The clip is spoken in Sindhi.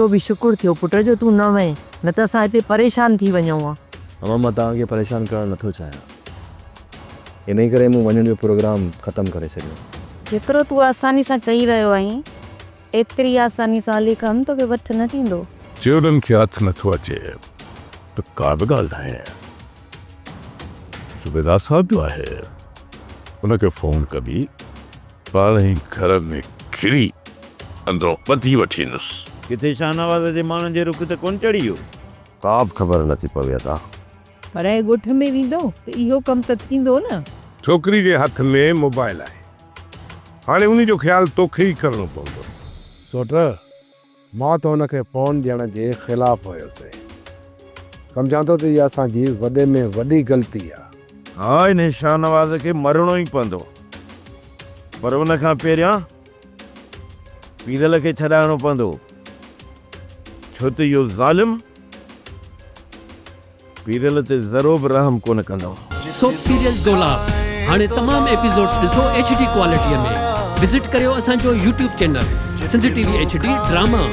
اهو به شڪر ٿيو پٽ جو تون نه وئين، نه ته اسان هتي پريشان ٿي وڃون ها. امان مان توهان کي پريشان ڪرڻ نٿو چاهيان. انهي ڪري مون وڃڻ جو پروگرام ختم ڪري ڇڏيو. جيترو تون آساني سان چئي رهيو آهين، ايتري آساني سان علي خان توکي وٺ نه ڏيندو. چورن کي هٿ نٿو اچي ته ڪا به ڳالهه ناهي. صوبيدار صاحب جو آهي، ان کي فون ڪبي، پاڻ ئي گهر ۾ گهڙي اندرون ٻڌي وٺي ايندس. ڪٿي شاهنواز جي ماڻهن جي رخ ته ڪونه چڙهي ويو؟ ڪا به خبر نٿي پوي ادا. پرائي ڳوٺ ۾ ويندو ته اهو ڪم ته ٿيندو نه. ڇوڪري جي هٿ ۾ موبائل آهي. هاڻي انهي جو خيال توکي ئي ڪرڻو پوندو. سوٽ، مان ته هن کي فون ڏيڻ جي خلاف هيس. سمجهان ٿو ته اها اسان جي وڏي ۾ وڏي غلطي آ. ها، انهي شاهنواز کي مرڻو ئي پوندو. پر ان کان پهريان پيرل کي ڇڏائڻو پوندو. ڇو ته اهو ظالم پيرل تي ذرو به رحم ڪونه ڪندو. سوپ سيريل دولاب هاڻي تمام ايپيسوڊز ڏسو ايڇ ڊي ڪوالٽي ۾ وزٽ ڪريو اسان جو YouTube channel Sindh T V H D drama.